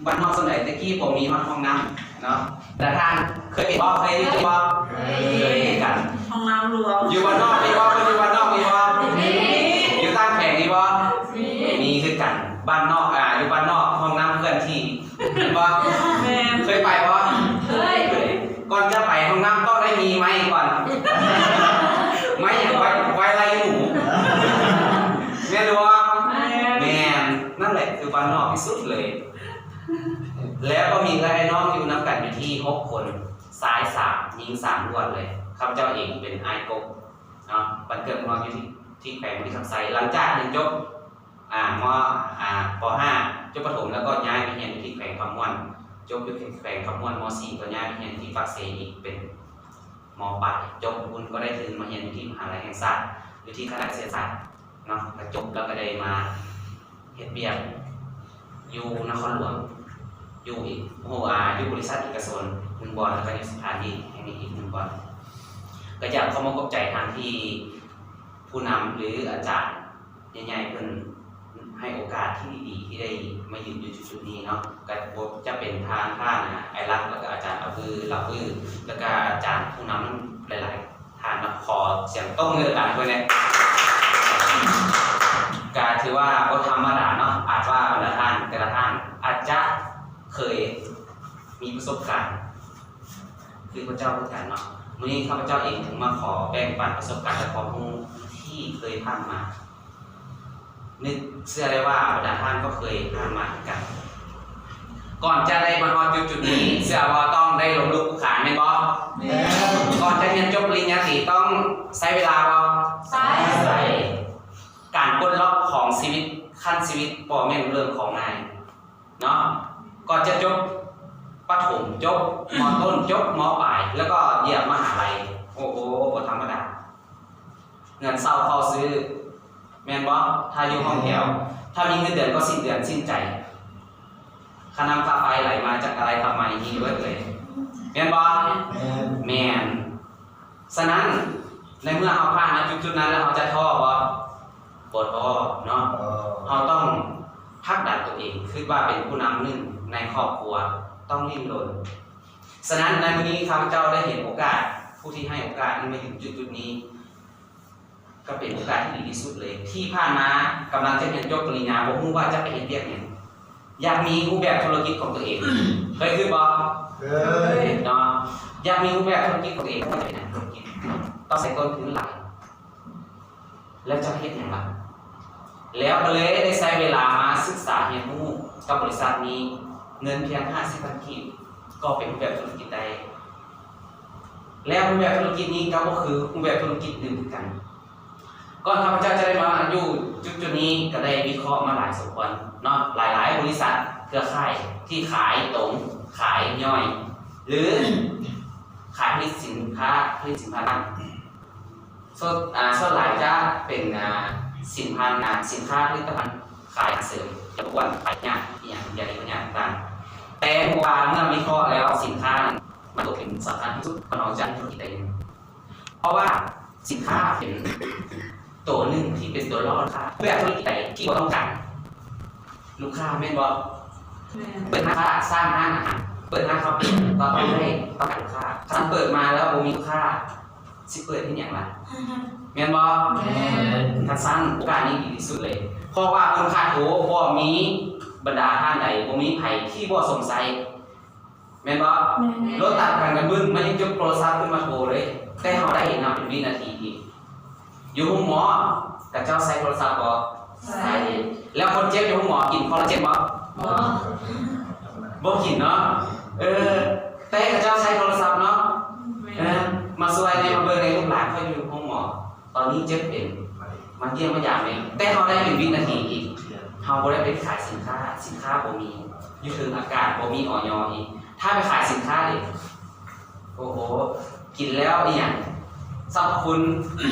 ບ້ານນອກສ່ວນໃດແຕ່ກີ້ບໍ່ມີຮອດຫ້ອງນ້ຳເນາະ. ແຕ່ທ່ານເຄີຍເປັນບໍ່? ເຄີຍຢູ່ບໍ່? ເຄີຍ ເຄີຍຄືກັນ. ຫ້ອງນ້ຳລວມ ຢູ່ບ້ານນອກມີບໍ່? ເພິ່ນຢູ່ບ້ານນອກມີບໍ່? ມີ ຢູ່ຕ່າງແຂວງມີບໍ່? ມີ ມີຄືກັນ. ບ້ານນອກ ອ່າ ຢູ່ບ້ານນອກຫ້ອງນ້ຳເຄື່ອນທີ່ ແມ່ນບໍ່? ແມ່ນ. ເຄີຍໄປບໍ່? ເຄີຍ. ເຄີຍ. ກ່ອນຈະໄປຫ້ອງນ້ຳຕ້ອງໄດ້ມີໄມ້ກ່ອນ. ໄມ້ຫຍັງ? ໄວ້ ໄວ້ໄລ່ໝູ. ແມ່ນບໍ່? ແມ່ນ. ແມ່ນ. ນັ້ນແຫຼະຄືບ້ານນອກທີ່ສຸດເລີຍ. ແລ້ວກໍມີເອື້ອຍອ້າຍນ້ອງຢູ່ນຳກັນຢູ່ທີ່ຫົກຄົນ, ຊາຍສາມ ຍິງສາມລ້ວນເລີຍ. ຂ້າພະເຈົ້າເອງເປັນອ້າຍກົກເນາະ, ບ້ານເກີດເມືອງນອນຢູ່ທີ່ ທີ່ແຂວງບໍລິຄຳໄຊ. ຫຼັງຈາກຮຽນຈົບ ອ່າ ມໍ ອ່າ ປໍຫ້າ ຈົບປະຖົມ ແລ້ວກໍຍ້າຍໄປຮຽນຢູ່ທີ່ແຂວງຄຳມ່ວນ, ຈົບຢູ່ແຂວງຄຳມ່ວນ ມໍສີ່ ກໍຍ້າຍໄປຮຽນທີ່ປາກເຊອີກ ເປັນ ມໍປາຍ. ຈົບພຸ້ນກໍໄດ້ທຶນມາຮຽນຢູ່ທີ່ມະຫາໄລແຫ່ງຊາດ ຢູ່ທີ່ຄະນະເກສດສາດເນາະ, ກໍຈົບແລ້ວກໍໄດ້ມາເຮັດວຽກຢູ່ນະຄອນຫຼວງ ຢູ່ອີກ ໂຮ ອ່າ ຢູ່ບໍລິສັດເອກະຊົນໜຶ່ງບ່ອນ ແລ້ວກໍຢູ່ສະຖານທີ່ແຫ່ງນີ້ອີກໜຶ່ງບ່ອນ. ກໍຢາກຂໍມາຂອບໃຈທາງທີ່ຜູ້ນຳ ຫຼື ອາຈານ ໃຫຍ່ໆ ເພິ່ນໃຫ້ໂອກາດທີ່ດີໆ ທີ່ໄດ້ມາຢືນຢູ່ຈຸດໆນີ້ເນາະ, ກໍບໍ່ຈະເປັນທາງທ່ານ ອ່າ ໄອລັກ ແລ້ວກໍອາຈານອາວື ລາວວື ແລ້ວກໍອາຈານຜູ້ນຳຫຼາຍໆທ່ານເນາະ. ຂໍສຽງຕົບມືດັງໆ ໃຫ້ເພິ່ນແດ່. ກໍຖືວ່າບໍ່ທຳມະດາເນາະ, ອາດວ່າບັນດາທ່ານແຕ່ລະທ່ານອາດຈະເຄີຍມີປະສົບການຄືພວກເຈົ້າຄືກັນເນາະ. ມື້ນີ້ຂ້າພະເຈົ້າເອງຈຶ່ງມາຂໍແບ່ງປັນປະສົບການ ແລະ ຄວາມຮູ້ທີ່ເຄີຍຜ່ານມາ. ນຶກເຊື່ອໄດ້ວ່າບັນດາທ່ານກໍເຄີຍຜ່ານມາຄືກັນ. ກ່ອນຈະໄດ້ມາຮອດຈຸດໆນີ້ ເຊື່ອວ່າຕ້ອງໄດ້ລົ້ມລຸກຄຸກຄານ ແມ່ນບໍ່? ແມ່ນ. ກ່ອນຈະຮຽນຈົບປະລິນຍາຕີຕ້ອງໃຊ້ເວລາບໍ່? ໃຊ້. ການປົດລັອກຂອງຊີວິດ ຂັ້ນຊີວິດບໍ່ແມ່ນເລື່ອງຂອງງ່າຍເນາະ. ກ່ອນຈະຈົບປະຖົມ ຈົບ ມໍຕົ້ນ ຈົບ ມໍປາຍ ແລ້ວກໍຢຽບມະຫາໄລ ໂອ້ໂຫ ບໍ່ທຳມະດາ. ເຮືອນເຊົ່າເຂົ້າຊື້ ແມ່ນບໍ່? ຖ້າຢູ່ຫ້ອງແຖວ ຖ້າມີເງິນເດືອນກໍສິ້ນເດືອນສິ້ນໃຈ. ຄ່ານ້ຳຄ່າໄຟໄຫຼມາຈາກອາໄລທຳໄມມີເບິດເລີຍ ແມ່ນບໍ່? ແມ່ນ. ແມ່ນ. ສະນັ້ນ ໃນເມື່ອເຮົາຜ່ານມາຈຸດໆນັ້ນແລ້ວ ເຮົາຈະທໍ້ບໍ່? ບໍ່ທໍ້ເນາະ. ບໍ່. ເຮົາຕ້ອງຜັກດັນຕົວເອງ ຄິດວ່າເປັນຜູ້ນຳໜຶ່ງໃນຄອບຄົວ ຕ້ອງດີ້ນລົນ. ສະນັ້ນ ໃນມື້ນີ້ຂ້າພະເຈົ້າໄດ້ເຫັນໂອກາດ ຜູ້ທີ່ໃຫ້ໂອກາດໃຫ້ມາເຖິງຈຸດໆນີ້ ກໍເປັນໂອກາດທີ່ດີທີ່ສຸດເລີຍ. ທີ່ຜ່ານມາກຳລັງຈະຮຽນຈົບປະລິນຍາ ບໍ່ຮູ້ວ່າຈະໄປເຮັດວຽກຫຍັງ. ຢາກມີຮູບແບບທຸລະກິດຂອງຕົວເອງ. ເຄີຍຄິດບໍ່? ເຄີຍ. ເນາະ. ຢາກມີຮູບແບບທຸລະກິດຂອງຕົວເອງ. ເຮົາຈະເປັນນັກທຸລະກິດ ຕ້ອງໃຊ້ຕົ້ນທຶນຫຼາຍ. ແລ້ວຈະເຮັດຫຍັງລະ? ແລ້ວກໍເລີຍໄດ້ໃຊ້ເວລາມາສຶກສາຮຽນຮູ້ກັບບໍລິສັດນີ້ ເງິນພຽງຫ້າສິບພັນກີບ ກໍເປັນຮູບແບບທຸລະກິດໄດ້. ແລ້ວຮູບແບບທຸລະກິດນີ້ກໍບໍ່ຄືຮູບແບບທຸລະກິດອື່ນຄືກັນ. ກ່ອນຂ້າພະເຈົ້າຈະໄດ້ມາຢູ່ຈຸດໆນີ້ ກໍໄດ້ວິເຄາະມາຫຼາຍສົມຄວນເນາະ, ຫຼາຍໆບໍລິສັດເຄືອຂ່າຍທີ່ຂາຍຕົງ, ຂາຍຍ່ອຍ ຫຼື ຂາຍຜະລິດສິນຄ້າ, ຜະລິດສິນຄ້າຕ່າງ. ສ່ວນ ອ່າ ສ່ວນຫຼາຍຈະເປັນ ອ່າ ສິນພັນ ອ່າ ສິນຄ້າຜະລິດຕະພັນຂາຍອາຫານເສີມ, ຢາບົວນ, ຂາຍຢາ ອີ່ຫຍັງ ຢາດີ ຢາຕ່າງໆ. ແຕ່ຮູ້ວ່າເມື່ອວິເຄາະແລ້ວ ສິນຄ້ານັ້ນມັນຕົກເປັນສຳຄັນທີ່ສຸດ ຂອງເຮົາຈະເຮັດທຸລະກິດໄດ້. ເພາະວ່າສິນຄ້າເປັນໂຕໜຶ່ງທີ່ເປັນຕົວລ່ອລູກຄ້າ. ເພື່ອທຸລະກິດໃດທີ່ບໍ່ຕ້ອງການລູກຄ້າ ແມ່ນບໍ່? ແມ່ນ. ເປີດຮ້ານຄ້າ, ສ້າງຮ້ານອາຫານ, ເປີດຮ້ານຄາເຟ ກໍຕ້ອງໄດ້ຕ້ອງການລູກຄ້າ. ຄັນເປີດມາແລ້ວບໍ່ມີລູກຄ້າ ຊິເປີດເຮັດຫຍັງລະ? ແມ່ນບໍ່? ແມ່ນ. ຄັນຊັ້ນໂອກາດນີ້ດີທີ່ສຸດເລີຍ ເພາະວ່າຄົນຂາດໂຕບໍ່ມີ, ບັນດາທ່ານໃດບໍ່ມີໃຜທີ່ບໍ່ສົມໃຊ້ ແມ່ນບໍ່? ແມ່ນ. ລົດຕັດກັນກັນບຶ້ນ ມັນຍັງຈົກໂທລະສັບຂຶ້ນມາໂທເລີຍ ແຕ່ເຮົາໄດ້ເຫັນນຳເປັນວິນາທີອີກ. ຢູ່ໂຮງໝໍ ຂະເຈົ້າໃຊ້ໂທລະສັບບໍ່? ໃຊ້. ແລ້ວຄົນເຈັບຢູ່ໂຮງໝໍກິນຄໍລາເຈນບໍ່? ບໍ່. ບໍ່ກິນເນາະ. ເອີ ແຕ່ຂະເຈົ້າໃຊ້ໂທລະສັບເນາະ. ແມ່ນ. ເອີ ມາຊ່ວຍແດ່ ມາເບິ່ງແດ່ ລູກຫຼານຂ້ອຍຢູ່ໂຮງໝໍ ຕອນນີ້ເຈັບເປັນ ມາຢ້ຽມມາຢາມເອງ. ແຕ່ເຮົາໄດ້ເປັນວິນາທີອີກ ເຮົາບໍ່ໄດ້ໄປຂາຍສິນຄ້າ, ສິນຄ້າບໍ່ມີ, ຢູ່ເທິງອາກາດບໍ່ມີ ອອຍ ອີກ. ຖ້າໄປຂາຍສິນຄ້າເດ ໂອ້ໂຫ ກິນແລ້ວອີ່ຫຍັງ ສັບພະຄຸນ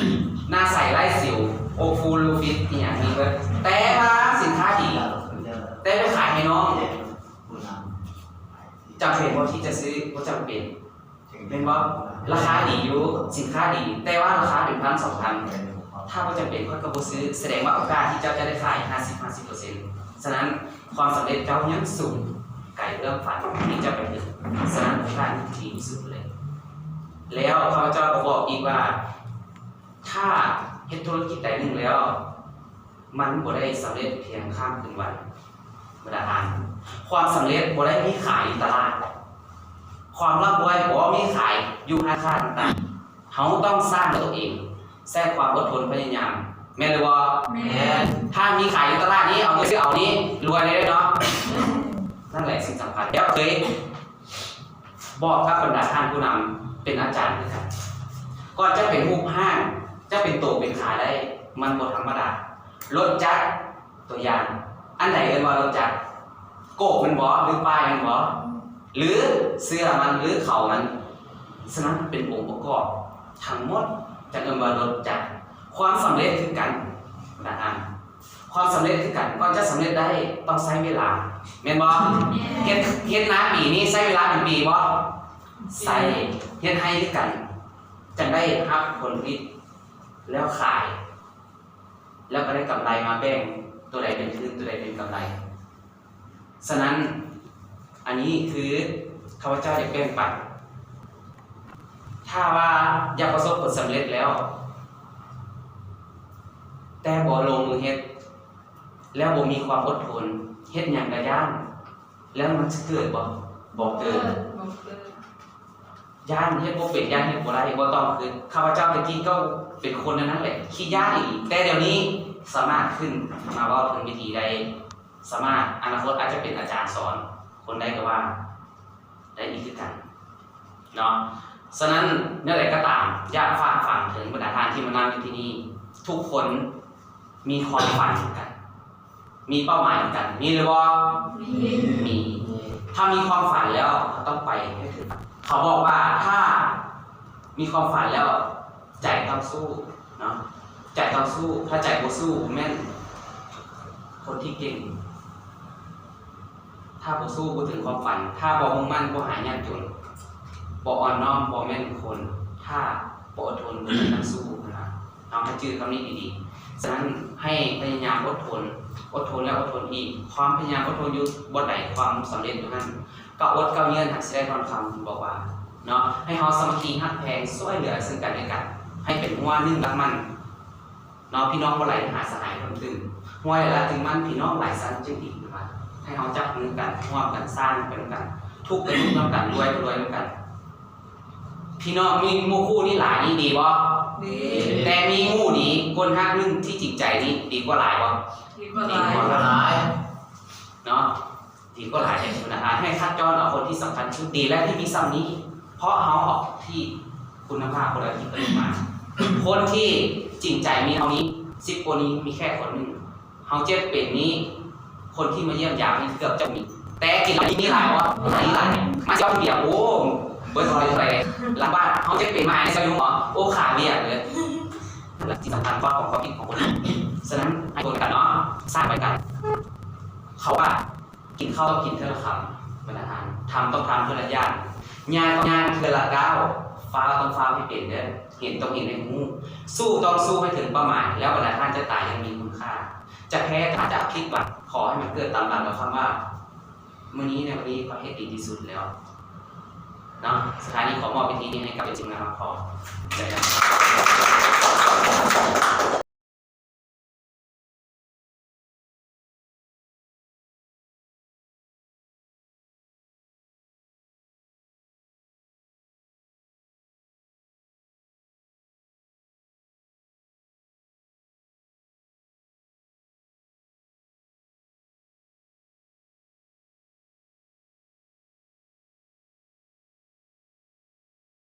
ໜ້າໃສໄຮ້ສິວ ໂອຟູ ລູຟິດ ອີ່ຫຍັງມີເບິດ. ແຕ່ວ່າສິນຄ້າດີ ແຕ່ໄປຂາຍໃຫ້ນ້ອງ ຈຳເປັນບໍ່ທີ່ຈະຊື້? ບໍ່ຈຳເປັນ ແມ່ນບໍ່? ລາຄາດີຢູ່ ສິນຄ້າດີ ແຕ່ວ່າລາຄາເປັນພັນສອງພັນ ຖ້າບໍ່ຈຳເປັນຂ້ອຍກໍບໍ່ຊື້. ສະແດງວ່າໂອກາດທີ່ເຈົ້າຈະໄດ້ຂາຍຫ້າສິບ ຫ້າສິບເປີເຊັນ. ສະນັ້ນ ຄວາມສຳເລັດເຈົ້າຍັງສູງ ກເອື້ອມຝັນທີ່ຈະໄປເຖິງ. ສະນັ້ນ ໂອກາດນີ້ດີທີ່ສຸດເລີຍ. ແລ້ວຂ້າພະເຈົ້າກໍບອກອີກວ່າ ຖ້າເຮັດທຸລະກິດໃດໜຶ່ງແລ້ວ ມັນບໍ່ໄດ້ສຳເລັດພຽງຂ້າມຄືນວັນ. ບັນດາທ່ານ, ຄວາມສຳເລັດບໍ່ໄດ້ມີຂາຍຢູ່ຕະຫຼາດ. ຄວາມລ່ຳລວຍບໍ່ມີຂາຍຢູ່ຮ້ານຄ້າຕ່າງໆ. ເຮົາຕ້ອງສ້າງດ້ວຍຕົວເອງ, ໃຊ້ຄວາມອົດທົນພະຍາຍາມ. ແມ່ນຫຼືບໍ່? ແມ່ນ. ຖ້າມີຂາຍຢູ່ຕະຫຼາດນີ້ ເອົາເງິນຊື້ເອົານີ້ ລວຍເລີຍເນາະ. ນັ້ນແຫຼະສິ່ງສຳຄັນ. ແລ້ວເຄີຍ ບອກກັບບັນດາທ່ານຜູ້ນຳເປັນອາຈານຄືກັນ, ກ່ອນຈະເປັນຮູບຮ່າງ, ຈະເປັນໂຕເປັນຂາໄດ້, ມັນບໍ່ທຳມະດາ. ລົດຈັກ ຕົວຢ່າງ, ອັນໃດເອີ້ນວ່າລົດຈັກ? ໂກກແມ່ນບໍ່? ຫຼືປ້າຍແມ່ນບໍ່? ຫຼືເຊື້ອມັນ ຫຼືເຂົາມັນ? ສະນັ້ນເປັນອົງປະກອບທັງໝົດ ຈັ່ງເອີ້ນວ່າລົດຈັກ. ຄວາມສຳເລັດຄືກັນ ບັນດາທ່ານ. ຄວາມສຳເລັດຄືກັນ, ກ່ອນຈະສຳເລັດໄດ້ຕ້ອງໃຊ້ເວລາ ແມ່ນບໍ່? ເຮັດ ເຮັດນາປີນີ້ໃຊ້ເວລາເປັນປີບໍ່? ໃຊ້. ເຮັດໄຮ່ຄືກັນ, ຈັ່ງໄດ້ຮັບຜົນຜະລິດແລ້ວຂາຍ ແລ້ວກໍໄດ້ກຳໄລມາແບ່ງ, ຕົວໃດເປັນທຶນ ຕົວໃດເປັນກຳໄລ. ສະນັ້ນ ອັນນີ້ຄືຂ້າພະເຈົ້າຢາກແບ່ງປັນ. ຖ້າວ່າຢາກປະສົບຜົນສຳເລັດແລ້ວ ແຕ່ບໍ່ລົງມືເຮັດ ແລ້ວບໍ່ມີຄວາມອົດທົນ, ເຮັດຫຍັງກໍຢ້ານ, ແລ້ວມັນຊິເກີດບໍ່? ບໍ່ເກີດ. ບໍ່ເກີດ. ຢ້ານເຮັດບໍ່ເປັນ, ຢ້ານເຮັດບໍ່ໄດ້, ບໍ່ຕ້ອງຄິດ. ຂ້າພະເຈົ້າແຕ່ກີ້ກໍເປັນຄົນແນວນັ້ນແຫຼະ, ຂີ້ຢ້ານອີ່ຫຼີ, ແຕ່ດຽວນີ້ສາມາດຂຶ້ນມາເວົ້າເຖິງເວທີໄດ້. ສາມາດ ອະນາຄົດອາດຈະເປັນອາຈານສອນຄົນໃດກໍວ່າໄດ້ອີກຄືກັນເນາະ. ສະນັ້ນ ແນວໃດກໍຕາມ ຢາກຝາກຝັງເຖິງບັນດາທ່ານທີ່ມານັ່ງຢູ່ທີ່ນີ້, ທຸກຄົນມີຄວາມຝັນຄືກັນ, ມີເປົ້າໝາຍຄືກັນ, ມີຫຼືບໍ່? ມີ. ມີ. ຖ້າມີຄວາມຝັນແລ້ວ ເຮົາຕ້ອງໄປໃຫ້ເຖິງ. ເຂົາບອກວ່າ ຖ້າມີຄວາມຝັນແລ້ວ ໃຈຕ້ອງສູ້ເນາະ, ໃຈຕ້ອງສູ້, ຖ້າໃຈບໍ່ສູ້ ແມ່ນຄົນທີ່ເກັ່ງ. ຖ້າບໍ່ສູ້ ບໍ່ເຖິງຄວາມຝັນ, ຖ້າບໍ່ມຸ່ງໝັ້ນ ບໍ່ຫາຍາກຈົນ, ບໍ່ອ່ອນນ້ອມ ບໍ່ແມ່ນຄົນ, ຖ້າບໍ່ອົດທົນ ບໍ່ແມ່ນນັກສູ້ນະ. ເຮົາໃຫ້ຈື່ຄຳນີ້ດີໆ. ສະນັ້ນ ໃຫ້ພະຍາຍາມອົດທົນ, ອົດທົນແລ້ວອົດທົນອີກ. ຄວາມພະຍາຍາມອົດທົນຢູ່ບ່ອນໃດ, ຄວາມສຳເລັດຢູ່ຫັ້ນ. ກະອົດກະເຫຍື່ອນຫາຊິໄດ້ທ່ອນຄຳ ເພິ່ນບອກວ່າເນາະ, ໃຫ້ເຮົາສາມັກຄີຮັກແພງຊ່ວຍເຫຼືອເຊິ່ງກັນແລະກັນ, ໃຫ້ເປັນຮົ້ວໜຶ່ງຫຼັກໝັ້ນເນາະ, ພີ່ນ້ອງບໍ່ໄຫຼຫາສະຫາຍເພິ່ນຕື່ມ, ຮົ້ວໃດລະຕຶງໝັ້ນ ພີ່ນ້ອງຫຼາຍຊັ້ນຈຶ່ງດີ, ເພິ່ນວ່າ. ໃຫ້ເຮົາຈັບມືກັນ ຮ່ວມກັນສ້າງໄປນຳກັນ, ທຸກກະທຸກນຳກັນ, ລວຍກະລວຍນຳກັນ. ພີ່ນ້ອງມີໝູ່ຄູ່ນີ້ຫຼາຍນີ້ດີບໍ່? ດີ. ແຕ່ມີໝູ່ດີ ຄົນຮັກໜຶ່ງທີ່ຈິງໃຈນີ້ດີກວ່າຫຼາຍບໍ່? ດີກວ່າຫຼາຍ. ດີກວ່າຫຼາຍເນາະ. ດີກວ່າຫຼາຍເດ້. ໃຫ້ຄັດຈ້ອນເອົາຄົນທີ່ສຳຄັນທີ່ສຸດດີ ແລະ ທີ່ມີສ່ຳນີ້, ເພາະເຮົາເອົາທີ່ຄຸນນະພາບຄົນລະທີ່ເກີດມາ. ຄົນທີ່ຈິງໃຈມີເທົ່ານີ້ ສິບຄົນນີ້ມີແຄ່ຄົນໜຶ່ງ. ເຮົາເຈັບເປັນນີ້ ຄົນທີ່ມາຢ້ຽມຢາມນີ້ເກືອບຈະມີ, ແຕ່ກິນເຫຼົ້ານີ້ມີຫຼາຍບໍ່? ມີຫຼາຍ. ມາເຈົ້າເບຍ ໂອ້ ເບິດເທົ່າໃດເທົ່າໃດ ຫຼັງບ້ານ. ເຮົາເຈັບເປັນມາໃຫ້ເຈົ້າຢູ່ໂຮງໝໍ ໂອ້ ຂາວຽກເລີຍ. ນັ້ນລະ ສິ່ງສຳຄັນ ຄວາມຂອງຄວາມຄິດຂອງຄົນ. ສະນັ້ນ ໃຫ້ຄົນກັນເນາະ, ສ້າງໄວ້ກັນ. ເຂົາວ່າ ກິນເຂົ້າຕ້ອງກິນເທື່ອລະຄຳ ບັນດາທ່ານ, ທຳຕ້ອງທຳເທື່ອລະຢ່າງ, ຍ່າງຕ້ອງຍ່າງເທື່ອລະກ້າວ, ຟ້າວຕ້ອງຟ້າວໃຫ້ເປັນເດີ້, ເຫັນຕ້ອງເຫັນໃຫ້ຮູ້, ສູ້ຕ້ອງສູ້ໃຫ້ເຖິງເປົ້າໝາຍ, ແລ້ວບັນດາທ່ານຈະຕາຍຢ່າງມີຄຸນຄ່າ. ຈະແພ້ກໍຈະຜິດຫວັງ, ຂໍໃຫ້ມັນເກີດຕາມຫຼັກແນວຄຳວ່າ ມື້ນີ້ໃນວັນນີ້ຂ້ອຍເຮັດດີທີ່ສຸດແລ້ວເນາະ. ສຸດທ້າຍນີ້ຂໍມອບເວທີນີ້ໃຫ້ກັບເອັຟຊີງານມາ ຂໍ